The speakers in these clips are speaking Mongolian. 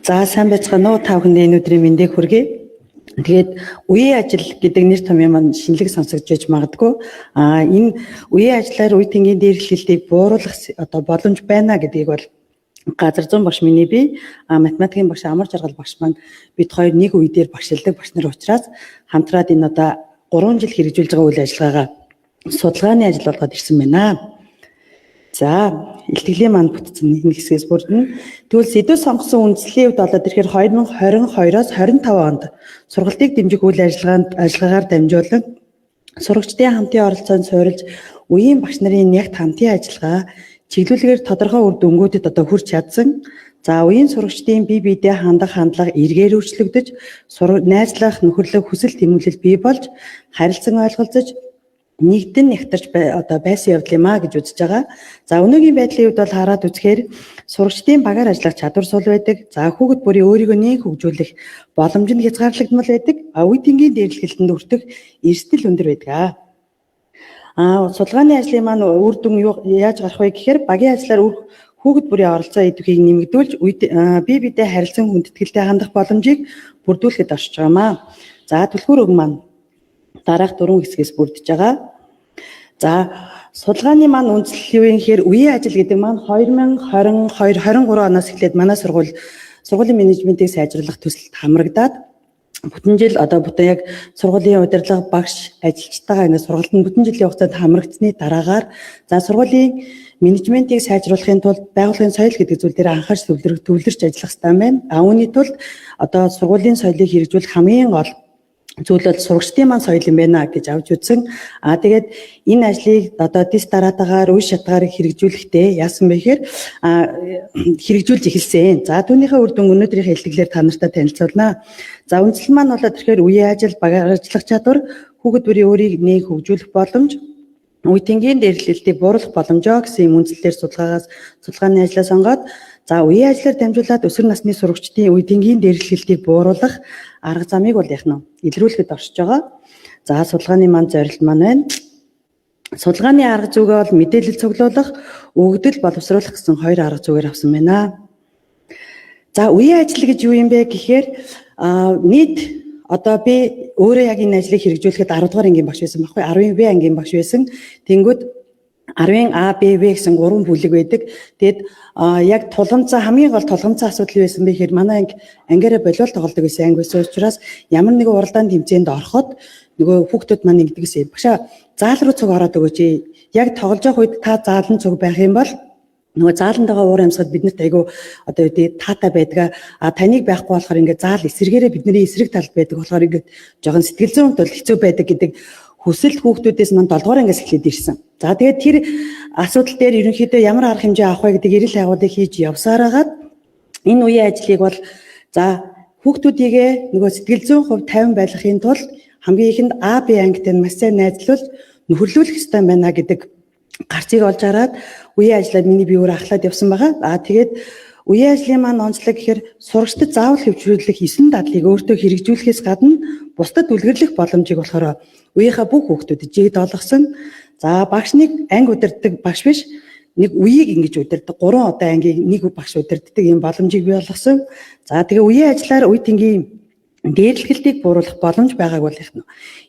За, сайн байцгаана уу, та бүхэнд энэ өдрийн мэндийг хүргэе. Тэгээд үеийн ажил гэдэг нэр томьёо маань шинэлэг сонсогдож байж магадгүй. Энэ үеийн ажлаар үе тэнгийн дээрлэлтийг бууруулах одоо боломж байна гэдгийг бол газар зүүн багш миний бие, математикийн багш Амар Жаргал багш маань, бид хоёр нэг үе дээр багшилдаг багш нар учраас хамтраад энэ одоо 3 жил хэрэгжүүлж байгаа үйл ажиллагаагаа судалгааны ажил болгоод ирсэн байна. За, илтгэлийн маань бүтцэн нэг хэсгээс бүрдэнэ. Тэгвэл сэдэв сонгосон үндслийн хувьд болоод ирэхээр 2022-оос 25 онд сургалтыг дэмжих үйл ажиллагаагаар дамжуулан сурагчдын хамтын оролцоонд суурилж үеийн багш нарын нягт хамтын ажиллагаа чиглүүлгээр тодорхой үр дүнгуудад одоо хүрч чадсан. За, үеийн сурагчдын бие биедээ хандах хандлага эргээр өөрчлөгдөж, найзлах, нөхөрлөх хүсэл тэмүүлэл бий болж, харилцан ойлголцож, нэгдэн нягтарч одоо байсан явдал юм а гэж үзэж байгаа. За, өнөөгийн байдлын хувьд бол хараад үзэхээр сурагчдын багаар ажиллах чадвар сул байдаг. За, хүүхэд бүрийн өөрийгөө нээн хөгжүүлэх боломж нь хязгаарлагдмал байдаг. А үе тэнгийн дээрлэхэлтэнд өртөх эрсдэл өндөр байдаг. Судалгааны ажлын маань үр дүн юу яаж гарах вэ гэхээр багийн ажиллаар үр хүүхэд бүрийн оролцоо идэвхийг нэмэгдүүлж, бие биедээ харилцан хүндэтгэлтэй хандах боломжийг бүрдүүлэхэд оршиж байгаа юм аа. За, түлхүүр үг маань дараах дөрвөн хэсгээс бүрдэж байгаа. За, судалгааны маань үндслэл юу юм гэхээр үеийн ажил гэдэг маань 2022 23 оноос эхлээд манай сургуулийн менежментийг сайжруулах төсөлд хамрагдаад бүтэн жил одоо бүтэн яг сургуулийн удирдлага, багш, ажилчтайгаа ингээд сургалтанд бүтэн жилийн хугацаанд хамрагдсны дараагаар, за, сургуулийн менежментийг сайжруулахын тулд байгууллагын соёл гэдэг зүйл дээр анхаарч төвлөрч ажиллах хэрэгтэй байна. А үүний тулд одоо сургуулийн соёлыг хэрэгжүүлэх хамгийн гол зүйл бол сурагчдын маань соёл юм байна гэж авч үзсэн. А тэгээд энэ ажлыг одоо дэс дараатайгаар үе шатгаар хэрэгжүүлэхдээ яасан бэ гэхээр хэрэгжүүлж эхэлсэн. За, түүнийхээ үр дүн өнөөдрийнхээ илтгэлээр та нартай танилцуулнаа. За, үндслэл маань болоод ирэхээр үеийн ажил, багаар ажиллах чадвар, хүүхэд бүрийн өөрийг нээн хөгжүүлэх боломж, үе тэнгийн дээрлэлтийг бууруулах боломжоо гэсэн юм үндслэлээр судалгааны ажлаа сонгоод, за, үеийн ажлаар дамжуулаад өсвөр насны сурагчдын үе тэнгийн дээрлэлтийг бууруулах арга замыг бол яах нь илрүүлэхэд оршиж байгаа. За, судалгааны маань зорилт маань байна. Судалгааны арга зүгээ бол мэдээлэл цуглуулах, өгөгдөл боловсруулах гэсэн хоёр арга зүгээр авсан байна. За, үеийн ажил гэж юу юм бэ гэхээр нийт одоо би өөрөө яг энэ ажлыг хэрэгжүүлэхэд 10 дугаар ангийн багш байсан байхгүй, 10-ын В ангийн багш байсан. Тэнгүүд 10-ын А, Б, В гэсэн гурван бүлэг байдаг. Тэгэд яг тулгамцаа, хамгийн гол тулгамцаа асуудал юу байсан бэ гэхээр манай анги ангиараа волейбол тоглодог байсан анги байсан учраас ямар нэгэн уралдаан тэмцээнд ороход нөгөө хүүхдүүд маань ингэдэг гэсэн. "Багшаа, заал руу цуг ороод өгөөч. Яг тоглож явах үед та заалан цуг байх юм бол нөгөө зааланд байгаа уур амьсгал биднэрт айгүй одоо юу гэдэг таатай байдаг. А таныг байхгүй болохоор ингээд заал эсрэгээрээ бидний эсрэг талд байдаг болохоор ингээд жоохон сэтгэл зүйн хувьд бол хэцүү байдаг" гэдэг хүсэл хүүхдүүдээс мань 7 дугаар ангиас эхлээд ирсэн. За, тэгээд тэр асуудал дээр ерөнхийдөө ямар арга хэмжээ авах вэ гэдэг эрэл хайгуулыг хийж явсаар хагаад энэ үеийн ажлыг бол, за, хүүхдүүдийгээ нөгөө сэтгэл зүйн хувьд тайван байлгахын тулд хамгийн ихэнд А, Б ангитай маш сайн найзлуул нөхөрлүүлэх ёстой байна гэдэг гарцыг олж хараад үеийн ажлаа миний биеөр ахлаад явсан байгаа. Аа, тэгээд үеийн ажлын маань онцлог гэхээр сурагчдад заавал хэвшрүүлэх 9 дадлыг өөртөө хэрэгжүүлэхээс гадна бусдад үлгэрлэх боломжийг болохоор үеийнхээ бүх хүүхдүүдэд жигд олгосон. За, багш нэг анги удирддаг багш биш, нэг үеийг ингэж удирддаг. Гурван одоо ангийг нэг багш удирддаг юм боломжийг бий болгосон. За, тэгээ үеийн ажлаар үе тэнгийн дээрлэхэлтийг бууруулах боломж байгааг бол их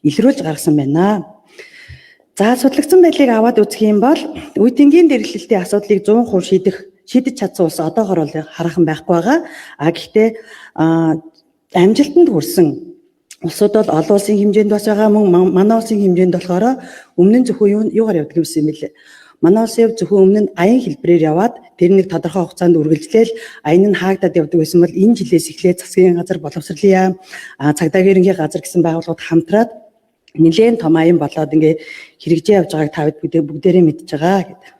илрүүлж гаргасан байна. За, судлагдсан байдлыг аваад үзэх юм бол үе тэнгийн дээрлэлтийн асуудлыг 100% шийдэж чадсан улс одоогор бол хараахан байхгүй байгаа. А гэхдээ амжилтанд хүрсэн улсууд бол олон улсын хэмжээнд бас байгаа, мөн манай улсын хэмжээнд болохоор өмнө нь зөвхөн юугаар явдаг юм бэ лээ. Манай улсын хувьд зөвхөн өмнө нь аян хэлбэрээр яваад тэр нэг тодорхой хугацаанд үргэлжлээл аян нь хаагдаад явдаг байсан бол энэ жилээс эхлээд засгийн газар, боловсролын яам, цагдаагийн ерөнхий газар гэсэн байгууллагууд хамтраад нэлээд том аян болоод ингээ хэрэгжээ явж байгааг та бүгдээрээ мэдж байгаа гэдэг.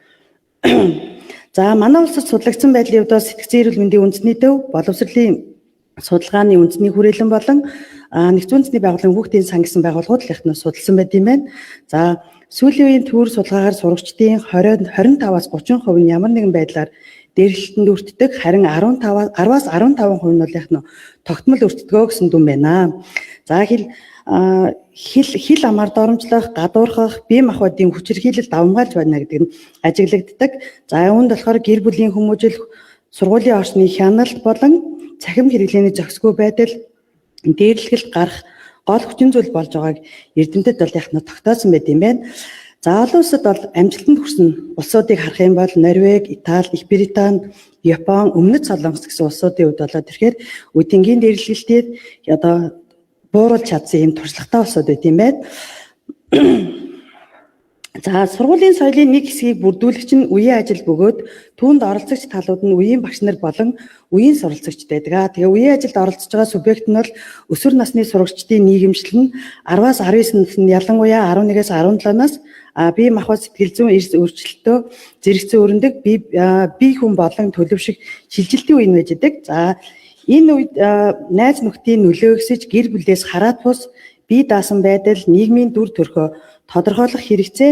За, манай улсад судлагдсан байдлын хувьд бол сэтгцэн эрүүл мэндийн үндэсний төв, боловсролын судалгааны үндэсний хүрээлэн болон нэгдсэн үндэсний байгууллагын хүүхдийн сан гэсэн байгууллагууд л их нь судалсан байт юм байна. За, сүүлийн үеийн төвөр судалгаагаар сурагчдын 20 25-аас 30% нь ямар нэгэн байдлаар дээрлэлтэнд өртдөг, харин 15 10-аас 15% нь бол яг нь тогтмол өртдгөө гэсэн дүн байна. За, хэл амар доромжлох, гадуурхах, бие махбодын хүчирхийлэл давамгайлж байна гэдэг нь ажиглагддаг. За, үүнд болохоор гэр бүлийн хүмүүжил, сургуулийн орчны хяналт болон цахим хэрэглээний зохисгүй байдал дээрлэхэлд гарах гол хүчин зүйл болж байгааг эрдэмтэд бол яг нь тогтоосон байт юм байна. За, олон улсад бол амжилтанд хүрсэн улсуудыг харах юм бол Норвеги, Итали, Их Британи, Япон, Өмнөд Солонгос гэсэн улсуудын хувьд болоод ирэхээр үе тэнгийн дээрлэхэлтээр одоо бууруулж чадсан юм туршлагатай улсууд байт юм байна. За, сургуулийн соёлын нэг хэсгийг бүрдүүлэгч нь үеийн ажил бөгөөд түүнд оролцогч талууд нь үеийн багш нар болон үеийн суралцагч байдаг. Тэгээ үеийн ажилд оролцож байгаа субъект нь бол өсвөр насны сурагчдын нийгэмшил нь 10-аас 19 наснд, ялангуяа 11-ээс 17 нас, бие махбод, сэтгэл зүйн эрс өөрчлөлтөө зэрэгцэн өрнөдөг бие хүн болон төлөв шиг шилжилтийн үе нь байж байдаг. За, энэ үед найз нөхдийн нөлөө өсөж, гэр бүлээс хараат бус, бие даасан байдал, нийгмийн дүр төрхөө тодорхойлох хэрэгцээ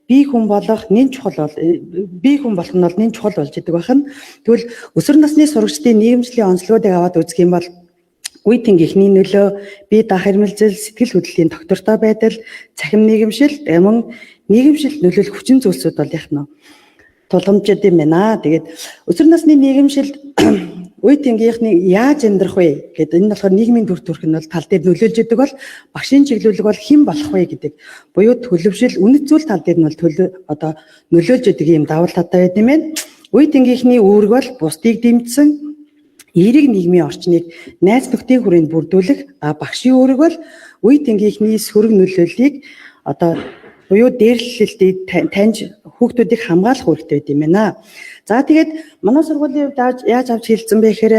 бие хүн болох нэн чухал бол бие хүн болох нь бол нэн чухал болж идэг байна. Тэгвэл өсвөр насны сурагчдын нийгэмшлийн онцлогуудыг аваад үзэх юм бол үе тэнгийнхний нөлөө, бие даах хэрмэлзэл, сэтгэл хөдлөлийн тогтвортой байдал, цахим нийгэмшил, мөн нийгэмшилд нөлөөлөх хүчин зүйлсүүд бол яг нь тулгамжид юм байна. Тэгээд өсвөр насны нийгэмшилд үе тэнгийнхний яаж амьдрах вэ гэдэг энэ болохоор нийгмийн төр төрх нь бол тал дээр нөлөөлж идэг бол багшийн чиглүүлэг бол хэн болох вэ гэдэг буюу төлөвшил, үнэт зүйл тал дээр нь бол төлөө одоо нөлөөлж идэг юм давуу талтай байд юм байна. Үе тэнгийнхний үүрэг бол бусдыг дэмжсэн эерэг нийгмийн орчныг найз нөхдийн хүрээнд бүрдүүлэх, багшийн үүрэг бол үе тэнгийнхний сөрөг нөлөөллийг одоо буюу дээрлэлтийг таньж хүүхдүүдийг хамгаалах үүрэгтэй байд юм байна. За, тэгээд манай сургуулийн хувьд яаж авч хэлсэн бэ гэхээр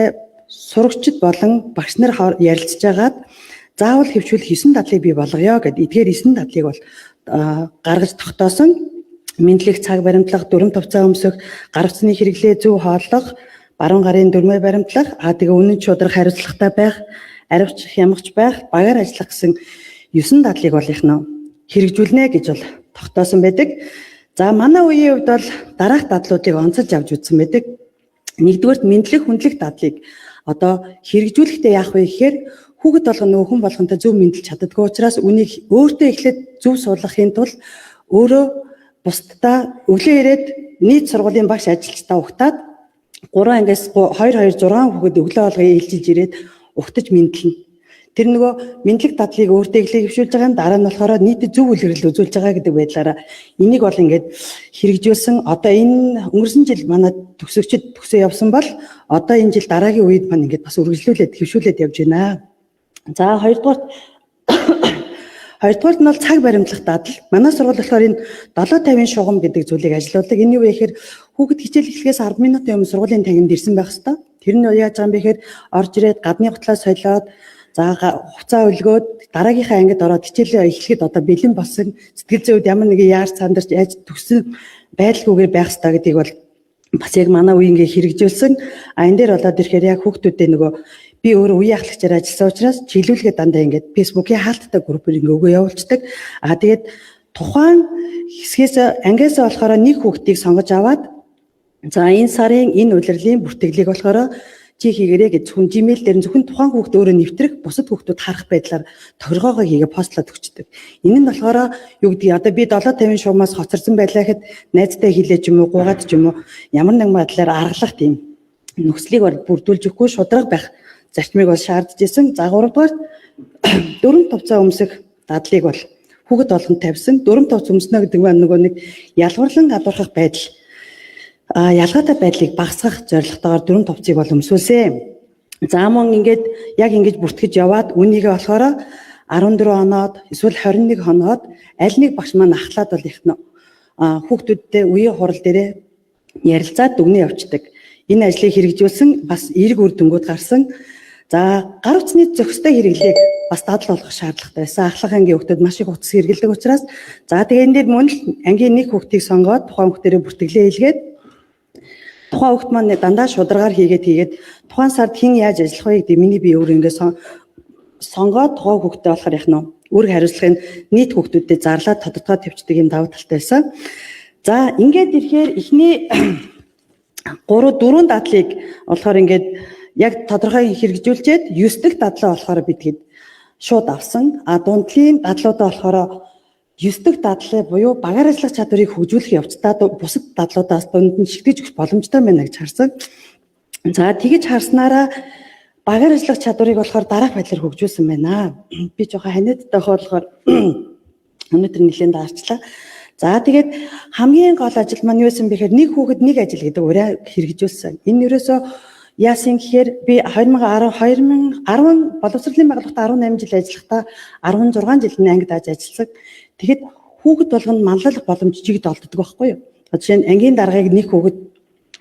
сурагчид болон багш нар ярилцж байгаад заавал хэвшүүлэх 9 дадлыг бий болгоё гэд эдгээр 9 дадлыг бол гаргаж тогтоосон. Мэдлэг, цаг баримтлах, дүрэм товцоо өмсөх, гар утасны хэрэглээ зөв хооллох, баруун гарын дүрмээ баримтлах, тэгээ үнэн шударга, хариуцлагатай байх, аривч хямгч байх, багаар ажиллах гэсэн 9 дадлыг бол их нөө хэрэгжүүлнэ гэж бол тогтоосон байдаг. За, манай үеийн хувьд бол дараах дадлуудыг онцолж авч үзсэн байдаг. Нэгдүгээрт мэдлэг хүндлэх дадлыг одоо хэрэгжүүлэхдээ яах вэ гэхээр хүүхэд болгоно, нөх хүн болгонтой зөв мэдлж чаддаггүй учраас үнийг өөртөө эхлээд зөв суулгахын тулд өөрөө бусдаа өглөө ирээд нийт сургуулийн багш ажилчдаа угтаад 3 ангиас 2 2 6 хүүхэд өглөө болгон ээлжиж ирээд угтаж мэдлэнэ. Тэр нөгөө мэдлэг дадлыг өөртөө эхлээ хэвшүүлж байгаа юм, дараа нь болохоор нийтэд зөв үлгэрэл үзүүлж байгаа гэдэг байдлаараа энийг бол ингээд хэрэгжүүлсэн. Одоо энэ өнгөрсөн жил манай төгсөгчд төгсөө явсан бол одоо энэ жил дараагийн үед маань ингээд бас үргэлжлүүлээд хэвшүүлээд явж байна. За, хоёрдугаарт нь бол цаг баримтлах дадал. Манай сургууль болохоор энэ 7:50-ын шугам гэдэг зүйлийг ажилуулдаг. Энэ юу вэ гэхээр хүүхэд хичээл эхлэхээс 10 минутын өмнө сургуулийн танхимд ирсэн байх хэвээр. Тэр нь яаж байгаа юм бэ гэхээр орж ирээд гадны гутлаа солиод, за, хувцаа өлгөөд дараагийнхаа ангид ороод хичээлээ эхлэхэд одоо бэлэн болсон, сэтгэл зүйн үед ямар нэгэн яарч сандарч яаж төгсөн байдалгүйгээр байх ёстой гэдгийг бол бас яг манай үеийн ингээ хэрэгжүүлсэн. А энэ дээр болоод ирэхээр яг хүүхдүүдээ нөгөө би өөрөө үеийн ахлагчаар ажилласан учраас чиглүүлгээ дандаа ингээд Facebook-ийн хаалттай группээр ингээ өгөө явуулцдаг. А тэгээд тухайн хэсгээс, ангиас болохоор нэг хүүхдийг сонгож аваад, за, энэ сарын энэ улирлын бүртгэлийг болохоор чи хийгэрээ гэж зөвхөн Gmail дээр нь зөвхөн тухайн хүүхд өөрөө нэвтрэх, бусад хүүхдүүд харах байдлаар тохиргоогоо хийгээ постлоод өгчдөг. Энэ нь болохоор юу гэдгийг одоо би 7:50 шугамаас хоцорсон байлаа гэхэд найзтай хэлээ ч юм уу, гуугаад ч юм уу, ямар нэгэн байдлаар аргалах тийм нөхцөлийг бол бүрдүүлж өгөхгүй шударга байх зарчмыг бол шаардж исэн. За, гуравдугаар дүрэм товцоо өмсөх дадлыг бол хүүхэд болгонд тавьсан. Дүрэм товц өмснө гэдэг нь нөгөө нэг ялгуурлан гадуурхах байдал, ялгаатай байдлыг багасгах зорилготойгоор дүрэм товцыг бол өмсүүлсэн. За, мөн ингээд яг ингэж бүртгэж яваад үнийгээ болохоор 14 оноод эсвэл 21 хоноод аль нэг багш маань ахлаад бол их хүүхдүүдтэй үеийн хурал дээрээ ярилцаад дүгнэн явцдаг. Энэ ажлыг хэрэгжүүлсэн, бас эерэг үр дүнгууд гарсан. За, гар утасны зохистой хэрэглээг бас дадал болгох шаардлагатай байсан. Ахлах ангийн хүүхдүүд маш их утас хэрэглэдэг учраас за, тэгээ энэ дээр мөн л ангийн нэг хүүхдийг сонгоод тухайн хүүхдэрээ бүртгэлээ хийлгээд тухайн хүүхд маань дандаа шударгаар хийгээд тухайн сард хэн яаж ажиллах вэ гэдэг миний би өөр ингээд сонгоод тухайн хүүхдээ болохоор яах нь үүрэг хариуцлагыг нийт хүүхдүүдэд зарлаад тодотгоод тавьчихдаг юм давуу талтай байсан. За, ингээд ирэхээр эхний 3 4 дадлыг болохоор ингээд яг тодорхой хэрэгжүүлчихэд 9 дэх дадлаа болохоор бид хэд шууд авсан. А дундлын дадлуудаа болохоор 9 дэх дадлаа буюу багаар ажиллах чадварыг хөгжүүлэх явцдаа бусад дадлуудаас дунд нь шигтгэж өгөх боломжтой байна гэж харсан. За, тэгэж харснараа Багаар ажиллах чадварыг болохоор дараах байдлаар хөгжүүлсэн байна. Би жоохон ханиадтай болохоор өнөөдөр нэлээд даарчлаа. За, тэгээд хамгийн гол ажил маань юу байсан бэ гэхээр нэг хүүхэд нэг ажил гэдэг уриа хэрэгжүүлсэн. Энэ ерөөсөө яасан гэхээр би 2010 2010 боловсролын байгууллагт 18 жил ажиллахдаа 16 жил нь анги дааж ажилласан. Тэгэхэд хүүхэд болгонд манлайлах боломж жигд олддог байхгүй юу? Жишээ нь, ангийн даргаыг нэг хүүхэд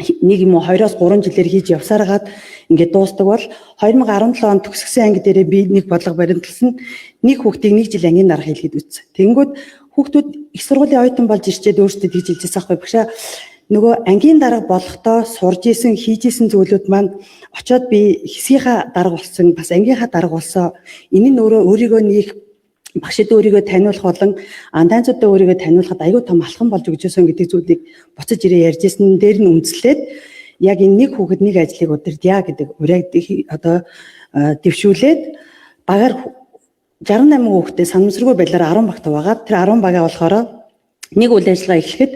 нэг юм уу 2-оос 3 жилээр хийж явсараад ингээд дуустдаг бол 2017 онд төгсгсөн анги дээрээ би нэг бодлого баримтлсан, нэг хүүхдийг нэг жил ангийн дарга хийлгээд үзсэн. Тэнгүүд хүүхдүүд их сургуулийн оюутан болж ирчээд өөрсдөө тэгж хэлжсэн аахгүй, багшаа, нөгөө ангийн дарга болохдоо сурж исэн, хийж исэн зүйлүүд маань очиод би хэсгийнхаа дарга болсон, бас ангийнхаа дарга болсон. Энэ нь өөрөө өөрийгөө нэг багшид өөрийгөө таниулах болон найзуудаа өөрийгөө таниулахад аюу том алхам болж өгч байсан гэдэг зүйлийг буцаж ирээ ярьж исэн дээр нь үндэслээд яг энэ нэг хүүхэд нэг ажлыг удирдъя гэдэг уриаг одоо дэвшүүлээд багаар 68 хүүхдээ санамсаргүй байдлаар 10 багт хуваагаад, тэр 10 багаа болохоор нэг үйл ажиллагаа эхлэхэд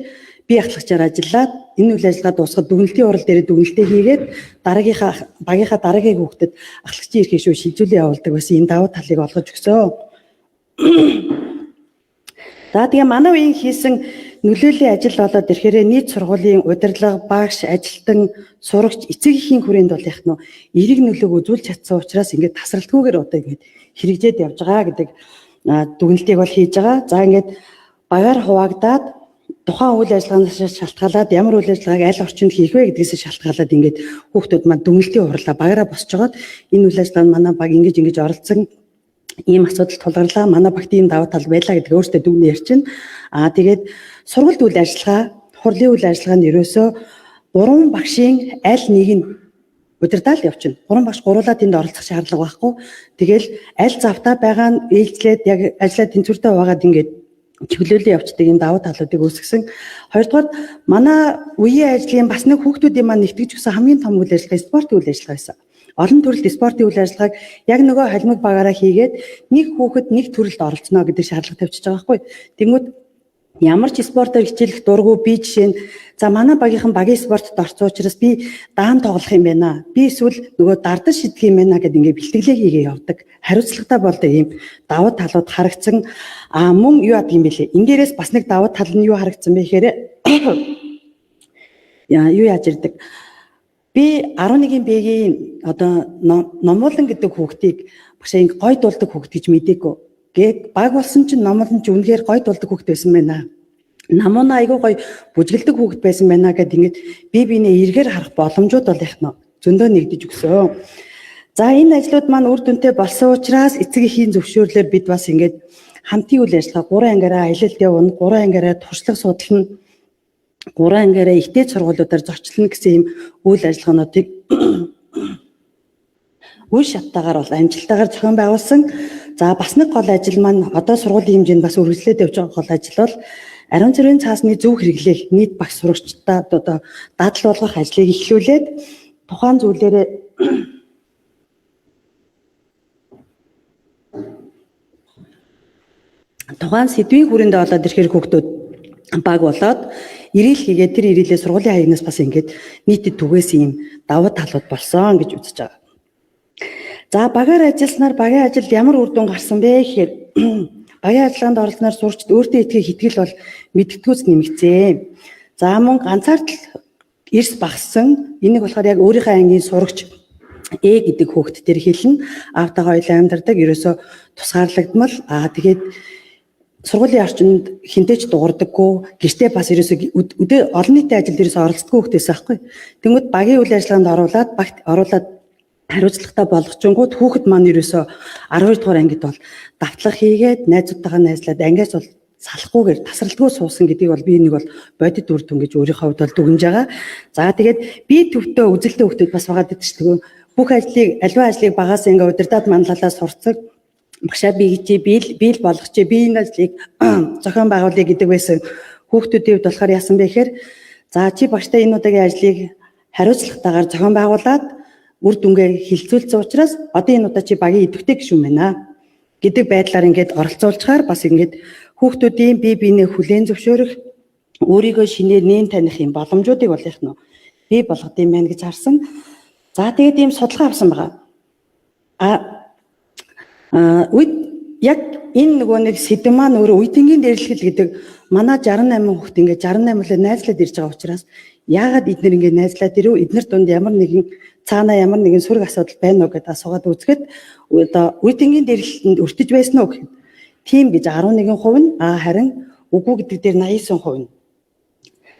би ахлагчаар ажиллаад, энэ үйл ажиллагаа дуусахад дүгнэлтийн хурал дээр дүгнэлтээ хийгээд, дараагийнхаа багийнхаа дараагийн хүүхдэд ахлагчийн эрхийг шүү шилжүүлээ явуулдаг байсан энэ давуу талыг олгож өгсөн. За, тэгээ манай үеийн хийсэн нөлөөллийн ажил болоод ирэхээр нийт сургуулийн удирдлага, багш, ажилтан, сурагч, эцэг эхийн хүрээнд бол яг нь эерэг нөлөөг үзүүлж чадсан учраас ингээд тасралтгүйгээр одоо ингээд хэрэгжээд явж байгаа гэдэг дүгнэлтийг бол хийж байгаа. За, ингээд багаар хуваагдаад, тухайн үйл ажиллагаанаас шалтгаалаад ямар үйл ажиллагааг аль орчинд хийх вэ гэдгээс шалтгаалаад ингээд хүүхдүүд маань дүгнэлтийн хурлаа багаараа босч жагаад, энэ үйл ажиллагаанд манай баг ингэж ингэж оролцсон, ийм асуудал тулгарлаа. Манай багт ийм давуу тал байлаа гэдэг өөртөө дүгнэн ярьчин. Аа, тэгээд сургалт үйл ажиллагаа, хурлын үйл ажиллагаа нь ерөөсөө гурван багшийн аль нэг нь удирдаал явчихна. Гурван багш гуруулаа тэнд оролцох шаардлага байхгүй. Тэгэл аль завтаа байгаа нь ээлжлээд яг ажлаа тэнцвэртэй хуваагаад ингээд чиглүүлээ явцдаг энэ давуу талуудыг үүсгэсэн. Хоёрдугаар, манай үеийн ажлын бас нэг хүүхдүүдийн маань нэгтгэж өгсөн хамгийн том үйл ажиллагаа спортын үйл ажиллагаа байсан. Олон төрөлт спортын үйл ажиллагааг яг нөгөө холимог багаараа хийгээд, нэг хүүхэд нэг төрөлд оролцоно гэдэг шаардлага тавьчихж байгаа байхгүй. Тэнгүүд ямар ч спортоор хичээлэх дургүй би жишээ нь, за, манай багийнхан багийн спортод орсон учраас би даам тоглох юм байна. Би эсвэл нөгөө дардаж шидэх юм байна гэд ингээ бэлтгэлээ хийгээ явдаг. Хариуцлагатай болдог ийм давуу талууд харагдсан. А мөн юу яадаг юм бэлээ? Энэ дээрээс бас нэг давуу тал нь юу харагдсан бэ гэхээр яа юу яаж ирдэг. Би 11-ийн Б-гийн одоо Номуулан гэдэг хүүхдийг багшаа ингээ гой дуулдаг хүүхд гэж мдээгүй. Гээд баг болсон чинь Номуулан ч үнэхээр гой дуулдаг хүүхд байсан байна. Намуна айгүй гой бүжгэлдэг хүүхд байсан байна гэд ингээд би бинээ эргээр харах боломжууд бол их нөө зөндөө нэгдэж өгсөн. За, энэ ажлууд маань үр дүнтэй болсон учраас эцэг эхийн зөвшөөрлөөр бид бас ингээд хамтын үйл ажиллагаа, гурван ангиараа аялалд явна, гурван ангиараа туршлага судална, гурван ангиараа ихтэй сургуулиудаар зочлоно гэсэн ийм үйл ажиллагаануудыг үе шаттайгаар бол амжилттайгаар зохион байгуулсан. За, бас нэг гол ажил маань одоо сургуулийн хэмжээнд бас үргэлжлээд явж байгаа гол ажил бол ариун цэврийн цаасны зөв хэрэглээх нийт багш сурагчдад одоо дадал болгох ажлыг эхлүүлээд, тухайн зүйлээрээ тухайн сэдвийн хүрээндээ болоод ирэхээр хүүхдүүд баг болоод ирээл хийгээд, тэр ирээлээ сургуулийн хаягнаас бас ингээд нийтэд түгээсэн юм давуу талууд болсон гэж үзэж байгаа. За, багаар ажилласнаар багийн ажилд ямар үр дүн гарсан бэ гэхээр багийн ажиллагаанд оролцсноор сурагчид өөртөө итгэх итгэл бол мэддэггүйц нэмэгцээ. За, мөн ганцаардал эрс багассан. Энийг болохоор яг өөрийнхөө ангийн сурагч Э гэдэг хүүхэд тэр хэлнэ. Аавтайгаа хоёулаа амьдардаг. Ерөөсөө тусгаарлагдмал. Аа, тэгээд сургуулийн орчинд хинтээ ч дуурдаггүй. Гэртээ бас ерөөсөө өдөө олон нийтийн ажилд ерөөсөө оролцдоггүй хүүхдээс аахгүй. Тэнгүүд багийн үйл ажиллагаанд оруулаад, багт оруулаад хариуцлагатай болгочингууд хүүхэд маань ерөөсөө 12 дугаар ангид бол давтлага хийгээд, найзуудтайгаа найзлаад, ангиас бол салахгүйгээр тасралтгүй суусан гэдгийг бол би нэг бол бодит үр дүн гэж өөрийнхөө хувьд бол дүгнж байгаа. За, тэгээд би төвтөө үзэлтэй хүүхдүүд бас байгаа гэдэг чинь бүх ажлыг, аливаа ажлыг багаас ингээ удирдаад манлайлаа сурцаг, багшаа би хийчээ, би л болгочихъя, би энэ ажлыг зохион байгуулъя гэдэг байсан хүүхдүүдийн хувьд болохоор яасан бэ гэхээр, за, чи багштай энэ удаагийн ажлыг хариуцлагатайгаар зохион байгуулад үр дүнгээ хилцүүлсэн учраас одоо энэ удаа чи багийн идэвхтэй гишүүн байна гэдэг байдлаар ингээд оролцуулчихаар бас ингээд хүүхдүүдийн бие биенээ хүлээн зөвшөөрөх, өөрийгөө шинээр нээн таних юм боломжуудыг бол их нөө бий болгод юм байна гэж харсан. За, тэгээд ийм судалгаа авсан байгаа. А үед яг энэ нөгөө нэг сэдэв маань өөрөө үе тэнгийн дээрлэхэл гэдэг манай 68 хүүхэд ингээд 68 лээ найзлаад ирж байгаа учраас яагаад эднэр ингээд найзлаад ирэв, эднэр дунд ямар нэгэн цаанаа ямар нэгэн сөрөг асуудал байна уу гэдээ асуугаад үзэхэд одоо үе тэнгийн дээрлэлтэнд өртөж байсан уу гэхэд тийм гэж 11% нь, харин үгүй гэдэг дээр 89% нь.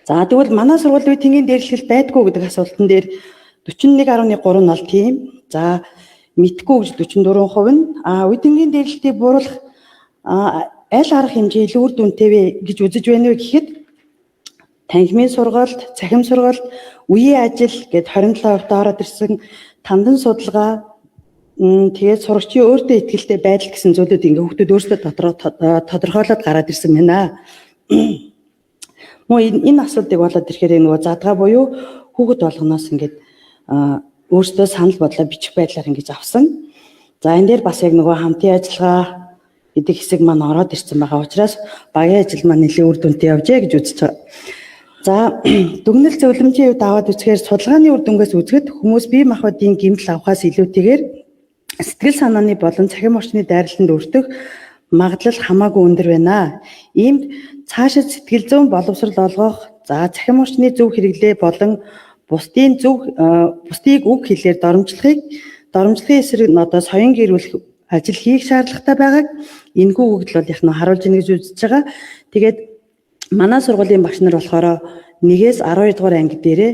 За, тэгвэл манай сургууль үе тэнгийн дээрлэхэл байдгүй гэдэг асуултан дээр 41.3 нь бол тийм. За, мэдэхгүй гэж 44% нь, үе тэнгийн дээрлэлтийг бууруулах аль арга хэмжээ илүү үр дүнтэй вэ гэж үзэж байна вэ гэхэд танхимын сургалт, цахим сургалт, үеийн ажил гээд 27% ороод ирсэн, тандан судалгаа, тэгээд сурагчийн өөртөө итгэлтэй байдал гэсэн зүйлүүд ингээ хүүхдүүд өөрсдөө дотроо тодорхойлоод гараад ирсэн байна. Мөн энэ асуудыг болоод ирэхээр нөгөө задгаа буюу хүүхэд болгоноос ингээд өөрсдөө санал бодлоо бичих байдлаар ингэж авсан. За, энэ дээр бас яг нөгөө хамтын ажиллагаа гэдэг хэсэг маань ороод ирсэн байгаа учраас багийн ажил маань нэлээд үр дүнтэй явжээ гэж үзэж байгаа. За, дүгнэлт зөвлөмжийн хувьд аваад үзэхээр судалгааны үр дүнгээс үзэхэд хүмүүс бие махбодын гэмтэл авахаас илүүтэйгээр сэтгэл санааны болон цахим орчны дайралтанд өртөх магадлал хамаагүй өндөр байна. Иймд цаашид сэтгэл зүйн боловсрол олгох, за, цахим орчны зөв хэрэглээ болон бусдын зөв бусдыг үг хэлээр доромжлохын эсрэг одоо соён гэрүүлэх ажил хийх шаардлагатай байгааг энэхүү өгөгдөл бол яг нь харуулж ийн гэж үзэж байгаа. Тэгээд манай сургуулийн багш нар болохоор 1-ээс 12 дугаар анги дээрээ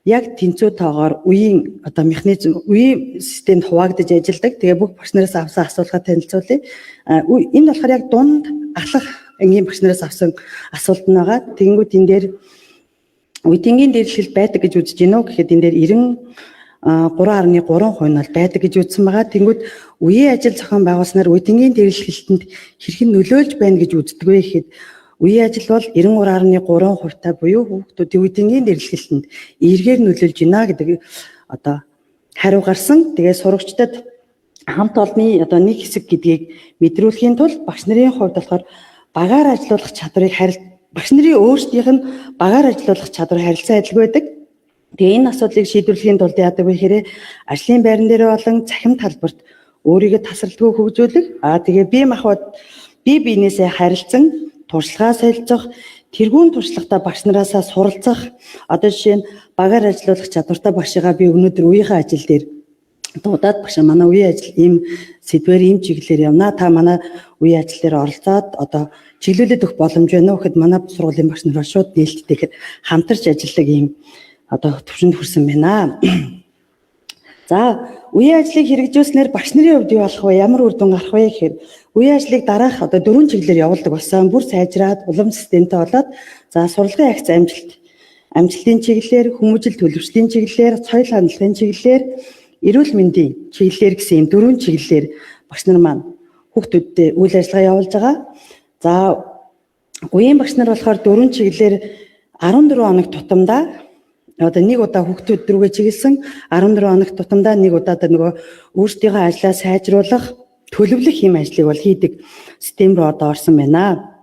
яг тэнцүү тоогоор үеийн одоо механизм, үеийн системд хуваагдаж ажилладаг. Тэгээ бүх багш нараас авсан асуулгаа танилцуулъя. Энэ болохоор яг дунд ахлах ангийн багш нараас авсан асуулт нь байгаа. Тэгэнгүүт энэ дээр үе тэнгийн дээрлэхэл байдаг гэж үзэж гинөө гэхэд энэ дээр 93.3% нь бол байдаг гэж үзсэн байгаа. Тэнгүүд үеийн ажил зохион байгуулснаар үе тэнгийн дээрлэхэлтэнд хэрхэн нөлөөлж байна гэж үздэг вэ гэхэд үеийн ажил бол 93.3% та буюу хүүхдүүдийн үе тэнгийн дээрлэхэлтэнд эергээр нөлөөлж байна гэдэг одоо хариу гарсан. Тэгээ сурагчдад хамт олонны одоо нэг хэсэг гэдгийг мэдрүүлэхийн тулд багш нарын хувьд болохоор багаар ажиллуулах чадварыг багш нарын өөрсдийнх нь багаар ажиллуулах чадвар харилцан адилгүй байдаг. Тэгээ энэ асуудлыг шийдвэрлэхийн тулд яадаг вэ гэхээр ажлын байран дээр болон цахим талбарт өөрийгөө тасралтгүй хөгжүүлэх. Тэгээ бие махбод бие биенээсээ харилцан туршлагаа солилцох, тэргүүн туршлагатай багш нараасаа суралцах. Одоо жишээ нь багаар ажиллуулах чадвартай багшигаа би өнөөдөр үеийнхээ ажил дээр дуудаад, багшаа, манай үеийн ажил ийм сэдвээр ийм чиглэлээр явна. Та манай үеийн ажил дээр оролцоод одоо чиглүүлээд өгөх боломж байна уу гэхэд манай сургуулийн багш нар шууд нээлттэй хамтарч ажилладаг ийм одоо төвшөнд хүрсэн байна. За, үеийн ажлыг хэрэгжүүлснээр багш нарын хувьд юу болох вэ? Ямар үр дүн гарах вэ гэхээр үеийн ажлыг дараах одоо дөрвөн чиглэлээр явуулдаг болсон. Бүр сайжраад улам системтэй болоод, за, сурлагын агц амжилтын чиглэлээр, хүмүүжил төлөвшлийн чиглэлээр, соёл хандлагын чиглэлээр, эрүүл мэндийн чиглэлээр гэсэн ийм дөрвөн чиглэлээр багш нар маань хүүхдүүдтэй үйл ажиллагаа явуулж байгаа. За, үеийн багш нар болохоор дөрвөн чиглэлээр 14 хоног тутамдаа одоо нэг удаа хүүхдүүд рүүгээ чиглэсэн, 14 хоног тутамдаа нэг удаа нөгөө өөрсдийнхөө ажлаа сайжруулах, төлөвлөх юм ажлыг бол хийдэг систем рүү одоо орсон байна.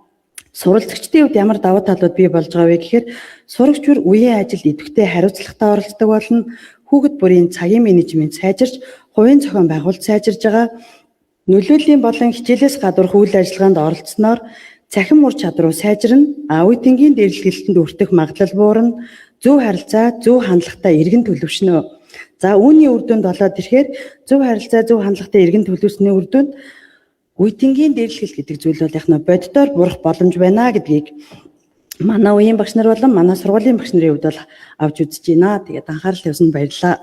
Суралцагчдын хувьд ямар давуу талууд бий болж байгаа вэ гэхээр сурагч бүр үеийн ажилд идэвхтэй хариуцлагатай оролцдог болно. Хүүхэд бүрийн цагийн менежмент сайжирч, хувийн зохион байгуулалт сайжирж байгаа. Нөлөөллийн болон хичээлээс гадуурх үйл ажиллагаанд оролцсноор цахим ур чадвар сайжирна. Үе тэнгийн дээрлэхэлтэнд өртөх магадлал буурна. Зөв харилцаа, зөв хандлагатай эргэн төлөвшнө. За, үүний үр дүнд болоод ирэхээр зөв харилцаа, зөв хандлагатай эргэн төлөвшсөний үр дүнд үе тэнгийн дээрлэхэл гэдэг зүйл бол яг нь боддоор буурах боломж байна гэдгийг манай үеийн багш нар болон манай сургуулийн багш нарын хувьд бол авч үзэж байна. Тэгээд анхаарал тавьсанд баярлалаа.